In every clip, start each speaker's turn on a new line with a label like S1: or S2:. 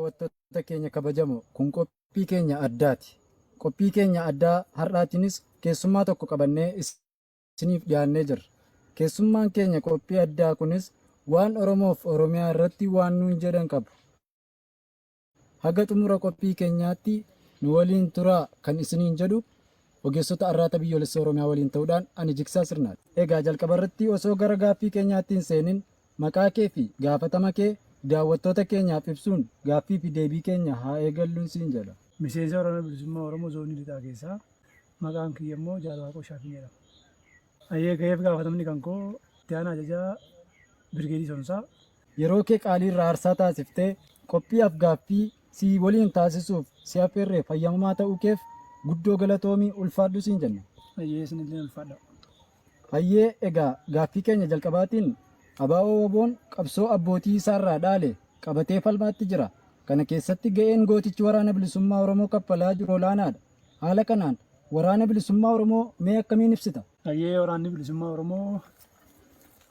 S1: Daawwattoota keenya kabajamoo, kun qophii keenya addaati. Qophii keenya addaa har'aatiinis keessummaa tokko qabannee isiniif dhiyaannee jirra. Keessummaan keenya qophii addaa kunis waan Oromoof Oromiyaa irratti waan nuun jedhan qabu. Haga xumura qophii keenyaatti nu waliin turaa kan isiniin jedhu ogeessota Arraata Biyyoolessa Oromiyaa waliin ta'uudhaan ani Jigsaa Sirnaati. Egaa jalqabarratti osoo gara gaaffii keenyaatti hin seenin maqaa kee fi gaafatama kee daawwattoota keenyaaf ibsuun gaaffii fi deebii keenya haa eegalluun siin jedha.
S2: Miseensa Waraana Bilisummaa Oromoo Zoonii Lixaa keessaa maqaan kiyya immoo Jaal Waaqoo Shaafii jedhama. Hayyee gahee fi gaafatamni kan koo itti aanaa ajajaa Birgeedii Sonsaa.
S1: Yeroo kee qaalii irraa aarsaa taasiftee qophii af-gaaffii si waliin taasisuuf si affeerreef hayyamamaa ta'uu keef guddoo galatoomi ulfaadhu siin jenna.
S2: Hayyee isinilleen ulfaadhaa.
S1: Hayyee egaa gaaffii keenya jalqabaatiin ABO-WBOn qabsoo abbootii isaarraa dhaale qabatee falmaatti jira. Kana keessatti ga'een gootichi Waraana Bilisummaa Oromoo kaffalaa jiru olaanaadha. Haala kanaan Waraana Bilisummaa Oromoo mee akkamiin ibsita?
S2: Hayyee Waraanni Bilisummaa Oromoo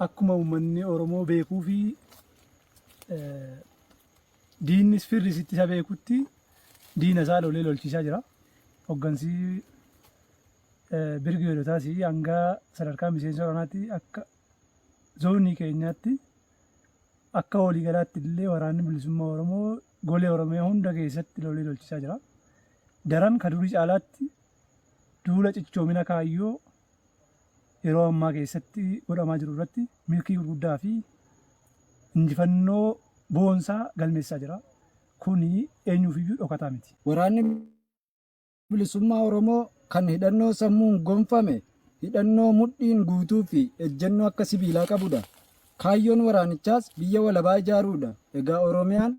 S2: akkuma uummanni Oromoo beekuu fi diinnis firris itti isa beekutti diina isaa lolee lolchiisaa jira. Hoggansi birgeedotaas hanga sadarkaa miseensa waraanaatti akka zoonii keenyaatti akka waliigalaatti illee waraanni bilisummaa Oromoo golee Oromiyaa hunda keessatti lolee lolchiisaa jira. Daran ka durii caalaatti duula cichoomina kaayyoo yeroo ammaa keessatti godhamaa jiru irratti milkii gurguddaa fi injifannoo boonsaa galmeessaa jira. Kuni eenyuufiyyuu dhokataa miti.
S1: Waraanni Bilisummaa Oromoo kan hidhannoo sammuun gonfame, hidhannoo mudhiin guutuu fi ejjennoo akka sibiilaa qabudha. Kaayyoon waraanichaas biyya walabaa ijaaruudha. Egaa Oromiyaan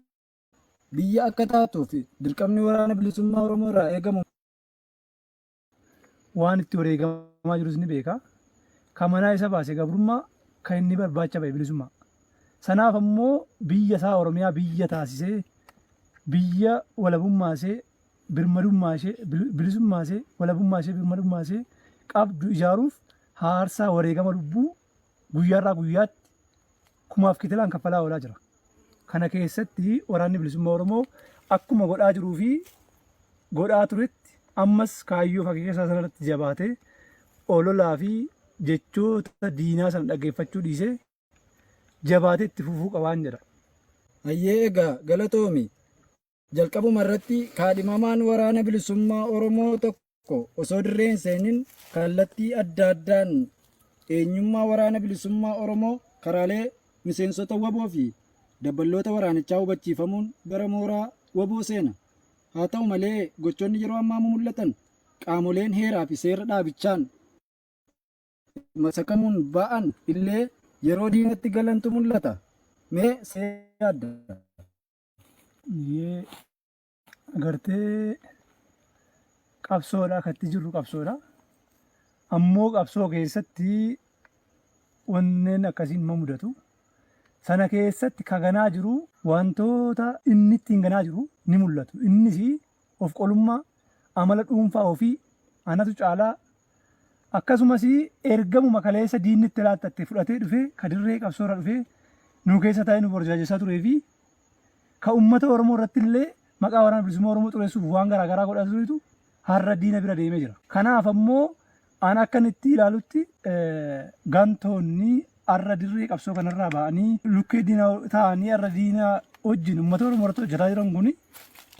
S1: biyya akka taatuuf dirqamni Waraana Bilisummaa Oromoo irraa eegamu
S2: Waan itti wareegamaa jirus ni beeka. Kan manaa isa baase gabrummaa, kan inni barbaacha ba'e bilisummaa. Sanaaf ammoo biyya isaa Oromiyaa biyya taasisee, biyya walabummaa ishee, birmadummaa ishee, bilisummaa ishee, walabummaa ishee, birmadummaa ishee qabdu ijaaruuf haarsaa wareegama lubbuu guyyaarraa guyyaatti kumaaf kitilaan kaffalaa oolaa jira. Kana keessatti Waraanni Bilisummaa Oromoo akkuma godhaa jiruu fi godhaa turetti ammas kaayyoo fi akeeka isaa sanarratti jabaatee ololaa fi jechoota diinaa sana dhaggeeffachuu dhiisee jabaatee itti fufuu qabaan jedha.
S1: Hayyee egaa galatoomi. Jalqabuma irratti kaadhimamaan Waraana Bilisummaa Oromoo tokko osoo dirree hin seenin kallattii adda addaan eenyummaa Waraana Bilisummaa Oromoo karaalee miseensota wbo fi dabballoota waraanichaa hubachiifamuun gara mooraa wbo seena. Haa ta'u malee gochoonni yeroo ammaa mumul'atan qaamoleen heeraa fi seera dhaabichaan masakamuun ba'an illee yeroo diinatti galantu mul'ata. Mee see yaadda?
S2: Yee agartee qabsoodha akka itti jirru qabsoodha. Ammoo qabsoo keessatti wanneen akkasii nima mudatu. Sana keessatti ka ganaa jiru wantoota inni ittiin ganaa jiru ni mul'atu. Innis of qolummaa, amala dhuunfaa ofii, anatu caalaa akkasumas ergamuma kaleessa diinni itti laattatte fudhatee dhufee ka dirree qabsoorra dhufee nu keessa taa'ee nu borjaajessaa turee fi ka ummata Oromoo irratti illee maqaa Waraana Bilisummaa Oromoo xureessuuf waan garaa garaa godhaa turetu har'a diina bira deemee jira. Kanaaf ammoo an akkan itti ilaalutti gantoonni har'a dirree qabsoo kanarraa ba'anii lukkee diina ta'anii har'a diina wajjin ummata Oromoo irratti hojjetaa jiran kun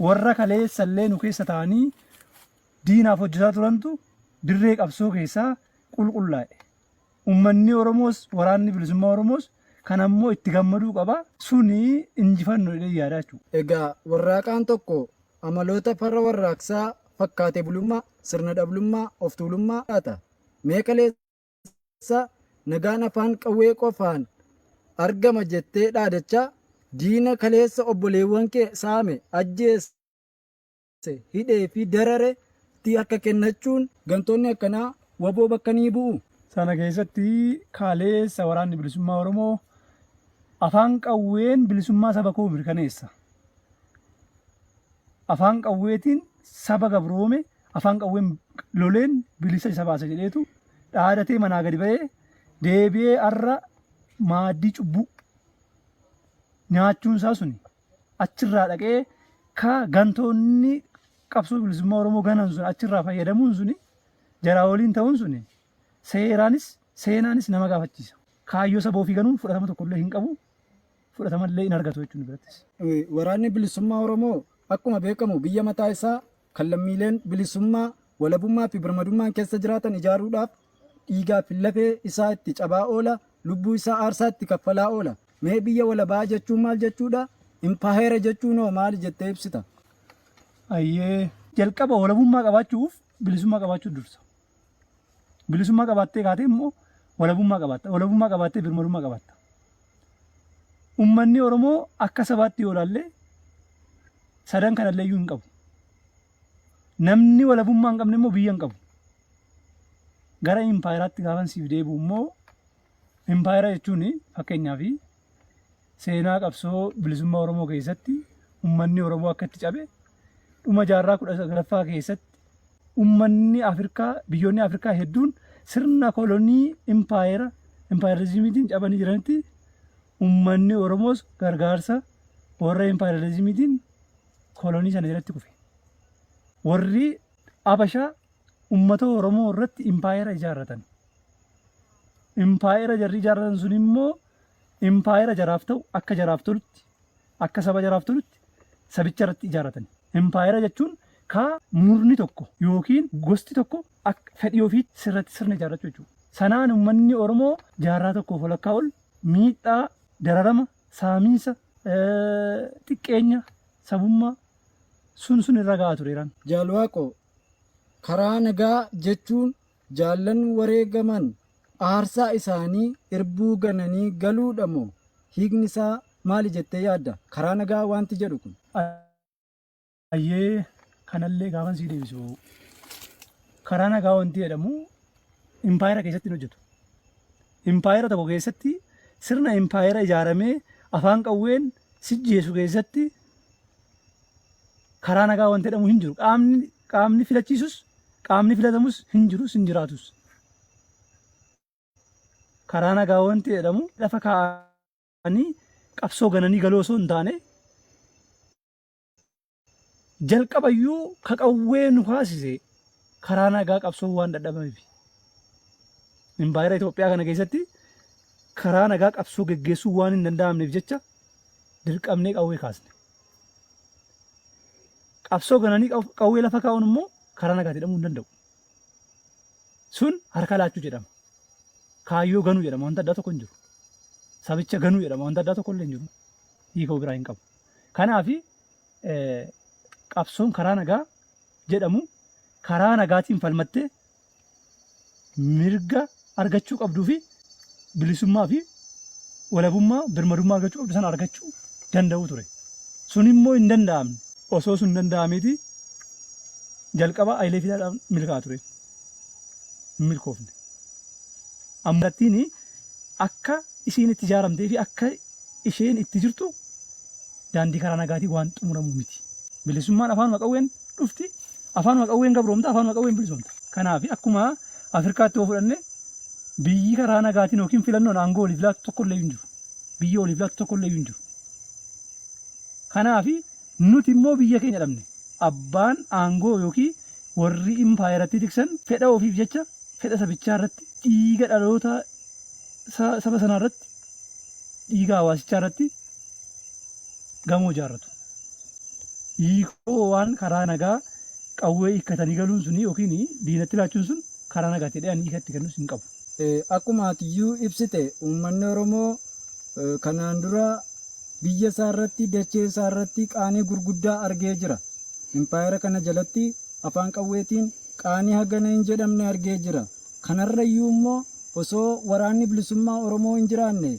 S2: warra kaleessa illee nu keessa ta'anii diinaaf hojjetaa turantu dirree qabsoo keessaa qulqullaa'e. Ummanni Oromoos waraanni bilisummaa Oromoos kan ammoo itti gammaduu qaba. Suni injifannoo jedhee yaada jechuudha.
S1: Egaa warraaqaan tokko amaloota farra warraaqsaa fakkaate bulummaa, sirna dhablummaa, of tuulummaa laata? Mee kaleessa nagaan afaan qawwee qofaan argama jettee dhaadachaa diina kaleessa obboleewwan kee saame, ajjeese, hidhee fi darare tti harka kennachuun gantoonni akkanaa wbo bakka ni bu'u?
S2: Sana keessatti kaleessa Waraanni Bilisummaa Oromoo afaan qawween bilisummaa saba koo mirkaneessa. Afaan qawweetiin saba gabroome afaan qawween loleen bilisa isa baasa jedheetu dhaadatee manaa gadi ba'ee deebi'ee har'a maaddii cubbuu nyaachuun isaa suni achirraa dhaqee Ka gantoonni qabsoo bilisummaa Oromoo ganan sun achirraa fayyadamuun suni jaraa waliin ta'uun suni seeraanis seenaanis nama gaafachiisa. Kaayyoo saba ofii ganuun fudhatama tokkollee hin qabu, fudhatamallee hin argatu jechuun birattis.
S1: Waraanni Bilisummaa Oromoo akkuma beekamu biyya mataa isaa kan lammiileen bilisummaa, walabummaa fi birmadummaan keessa jiraatan ijaaruudhaaf dhiigaa fi lafee isaa itti cabaa oola, lubbuu isaa aarsaa itti kaffalaa oola. Mee biyya walabaa jechuun maal jechuudha? Impaayera jechuun hoo maali jettee ibsita?
S2: Ayyee. Jalqaba walabummaa qabaachuuf bilisummaa qabaachuu dursa. Bilisummaa qabaattee kaatee immoo walabummaa qabaatta. Walabummaa qabaattee birmadummaa qabaatta. Uummanni Oromoo akka sabaatti yoo ilaalle sadan kanallee iyyuu hin qabu. Namni walabummaa hin qabne immoo biyya hin qabu. Gara impaayeraatti gaafan siif deebi'u immoo impaayera jechuun fakkeenyaaf seenaa qabsoo bilisummaa Oromoo keessatti uummanni Oromoo akka itti cabe dhuma jaarraa 19ffaa keessatti uummanni Afrikaa biyyoonni Afrikaa hedduun sirna kolonii impaayera impaayerizimiitiin cabanii jiranitti uummanni Oromoos gargaarsa warra impaayerizimiitiin kolonii sana jalatti kufe. Warri Abashaa uummata Oromoo irratti impaayera ijaarratan. Impaayera jarri ijaarratan sun immoo impaayera jaraaf ta'u akka jaraaf tolutti akka saba jaraaf tolutti sabicha irratti ijaarratan. Impaayera jechuun ka murni tokko yookiin gosti tokko akka fedhii ofii sirratti sirna ijaarrachuu jechuudha. Sanaan uummanni Oromoo jaarraa tokkoof walakkaa ol miidhaa, dararama, saamiinsa, xiqqeenya, sabummaa sun sun irra gahaa tureeraan.
S1: Jaal Waaqoo, karaa nagaa jechuun jaallan wareegaman aarsaa isaanii irbuu gananii galuudha moo hiikni isaa maali jettee yaadda? Karaa nagaa waanti jedhu kun.
S2: Ayyee kanallee gaafan sii deebisu karaa nagaa wanti jedhamu impaayera keessatti hin hojjetu. Impaayera tokko keessatti sirna impaayera ijaaramee afaan qawween sijjeesu keessatti karaa nagaa wanti jedhamu hin jiru. Qaamni filachiisus qaamni filatamus hin jirus hin jiraatus. Karaa nagaa wanti jedhamu lafa kaa'anii qabsoo gananii galuu osoo hin taane jalqabayyuu ka qawwee nu kaasise karaa nagaa qabsoo waan dadhabameef. Impaayera Itoophiyaa kana keessatti karaa nagaa qabsoo geggeessuu waan hin danda'amneef jecha dirqamnee qawwee kaasne. Qabsoo gananii qawwee lafa kaa'uun immoo karaa nagaa jedhamuu hin danda'u. Sun harka laachuu jedhama. Kaayyoo ganuu jedhama wanta addaa tokko hin jiru. Sabicha ganuu jedhama wanta addaa tokko illee hin jiru. Hiika biraa hin qabu. Kanaaf qabsoon karaa nagaa jedhamu karaa nagaatiin falmattee mirga argachuu qabduu fi bilisummaa fi walabummaa birmadummaa argachuu qabdu sana argachuu danda'uu ture. Sun immoo hin danda'amne. Osoo sun danda'ameeti jalqaba Hayilee Fidaadhaan milkaa'a ture. Hin milkoofne. Ammattiin akka isiin itti ijaaramtee fi akka isheen itti jirtu daandii karaa nagaatiin waan xumuramu miti. Bilisummaan afaanuma qawween dhufti, afaanuma qawween gabroomta, afaanuma qawween bilisoomta. Kanaaf akkuma Afrikaatti yoo fudhanne biyyi karaa nagaatiin yookiin filannoon aangoo waliif laattu tokko illee hin jiru. Biyya waliif laattu tokko illee hin jiru. Kanaaf nuti immoo biyya keenya dhabne. Abbaan aangoo yookiin warri impaayerattii tiksan fedha ofiif jecha fedha sabichaa irratti dhiiga dhaloota saba sanaa irratti dhiiga hawaasichaa irratti gamoo ijaarratu. Hiikoo waan karaa nagaa qawwee hiikkatanii galuun suni yookiin diinatti laachuun sun karaa nagaatti jedhee ani hiika itti kennus hin qabu.
S1: Akkuma atiyyuu ibsite uummanni Oromoo kanaan dura biyya isaa irratti dachee isaa irratti qaanii gurguddaa argee jira. Impaayera kana jalatti afaan qawweetiin qaanii hagana hin jedhamne argee jira. Kanarrayyuu immoo osoo waraanni bilisummaa Oromoo hin jiraanne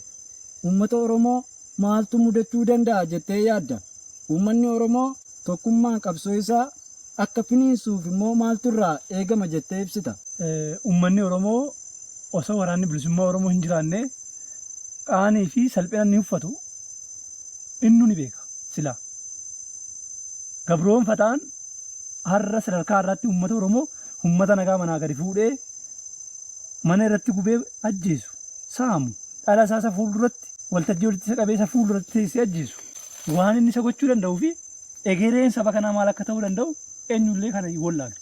S1: uummata Oromoo maaltu mudachuu danda'a jettee yaadda? Uummanni Oromoo tokkummaan qabsoo isaa akka finiinsuuf immoo maaltu irraa eegama jettee ibsita?
S2: Uummanni Oromoo osoo waraanni bilisummaa Oromoo hin jiraanne qaanii fi salphina inni uffatu innuu ni beeka silaa. Gabroonfataan har'a sadarkaa har'aatti uummata Oromoo uummata nagaa manaa gadi fuudhee mana irratti gubee ajjeesu, saamu, dhala isaa isa fuulduratti waltajjii walitti isa qabee isa fuulduratti teessee ajjeesu waan inni isa gochuu danda'uu fi Egereen saba kanaa maal akka ta'uu danda'u eenyullee kana hin wallaalu.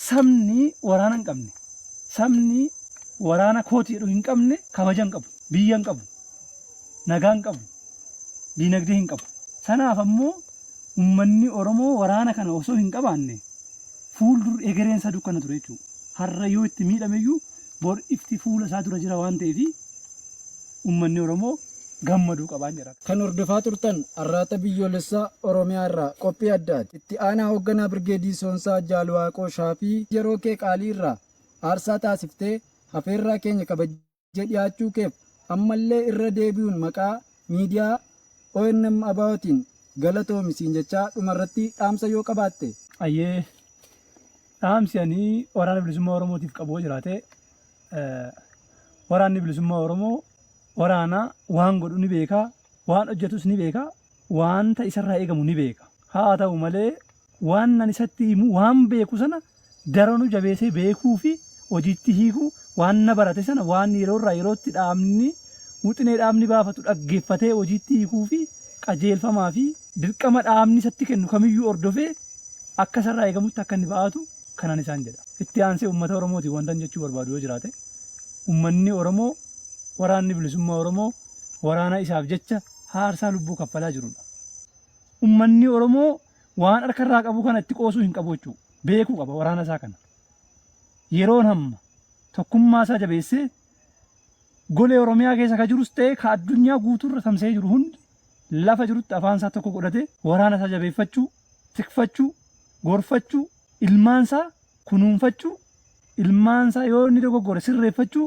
S2: Sabni waraana hin qabne, sabni waraana kooti jedhu hin qabne kabaja hin qabu, biyya hin qabu, nagaa hin qabu, diinagdee hin qabu. Sanaaf ammoo ummanni Oromoo waraana kana osoo hin qabaanne fuuldur egereen isaa dukkana ture jechuudha. Har'a yoo itti miidhameyyuu bor ifti fuula isaa dura jira waan ta'eef ummanni Oromoo gammaduu qabaan jedha.
S1: Kan hordofaa turtan Arraata Biyyoolessaa Oromiyaa irraa qophii addaati. Itti aanaa hoogganaa Birgeedii Soonsaa Jaal Waaqoo Shaafii yeroo kee qaalii irraa aarsaa taasiftee hafeerraa keenya kabajjee dhiyaachuu keef ammallee irra deebi'uun maqaa miidiyaa ONM ABOtiin galatoomi siin jechaa dhumarratti dhaamsa yoo qabaatte.
S2: Ayyee dhaamsi ani waraana bilisummaa Oromootiif qabu yoo jiraate waraanni bilisummaa Oromoo waraana waan godhu ni beeka, waan hojjetus ni beeka, wanta isarraa eegamu ni beeka. Haa ta'u malee waan ani isatti himu waan beeku sana daranuu jabeessee beekuu fi hojiitti hiikuu waan na barate sana waan yeroo irraa yerootti dhaabni wixinee dhaabni baafatu dhaggeeffatee hojiitti hiikuu fi qajeelfamaa fi dirqama dhaabni isatti kennu kamiyyuu hordofee akka isarraa eegamutti akka inni ba'atu kanan isaan jedha. Itti aansee uummata Oromootiin wantan jechuu barbaadu yoo jiraate uummanni Oromoo waraanni bilisummaa Oromoo waraana isaaf jecha haarsaa lubbuu kaffalaa jirudha. Uummanni Oromoo waan harkarraa qabu kana itti qoosuu hin qabu jechuudha. Beekuu qaba waraana isaa kana. Yeroon hamma tokkummaa isaa jabeessee golee Oromiyaa keessa ka jirus ta'e ka addunyaa guutuurra tamsa'ee jiru hundi lafa jirutti afaan isaa tokko godhatee waraana isaa jabeeffachuu, tikfachuu, gorfachuu, ilmaan isaa kunuunfachuu, ilmaan isaa yoo inni dogoggore sirreeffachuu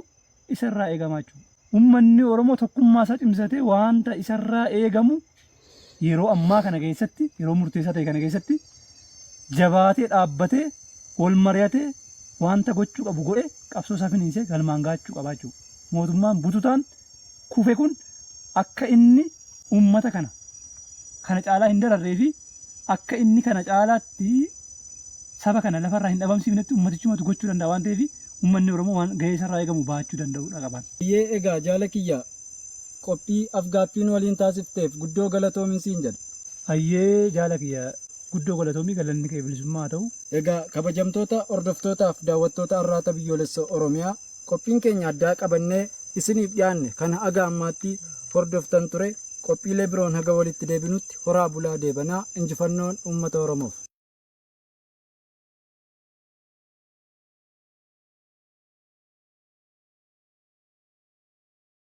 S2: isarraa eegamaa jechuudha. Uummanni Oromoo tokkummaa isaa cimsatee wanta isarraa eegamu yeroo ammaa kana keessatti yeroo murteessaa ta'e kana keessatti jabaatee dhaabbatee wal mari'atee wanta gochuu qabu godhee qabsoo isaa finiinsee galmaan gahachuu qaba jechuudha. Mootummaan bututaan kufe kun akka inni uummata kana kana caalaa hin dararree fi akka inni kana caalaatti saba kana lafarraa hin dhabamsiifnetti uummatichumatu gochuu danda'a waan ta'eef uummanni Oromoo waan gahee isarraa eegamu bahachuu danda'uudha qaban.
S1: Biyyee egaa jaala kiyya qophii afgaaffiin waliin taasifteef guddoo galatoomin siin jedha.
S2: Hayyee jaala kiyya guddoo galatoomii galanni kee bilisummaa haa ta'u.
S1: Egaa kabajamtoota hordoftootaaf daawwattoota Arraata Biyyoolessa Oromiyaa qophiin keenya addaa qabannee isiniif dhiyaanne kan haga ammaatti hordoftan ture qophiilee biroon haga walitti deebinutti horaa bulaa deebanaa injifannoon uummata Oromoof.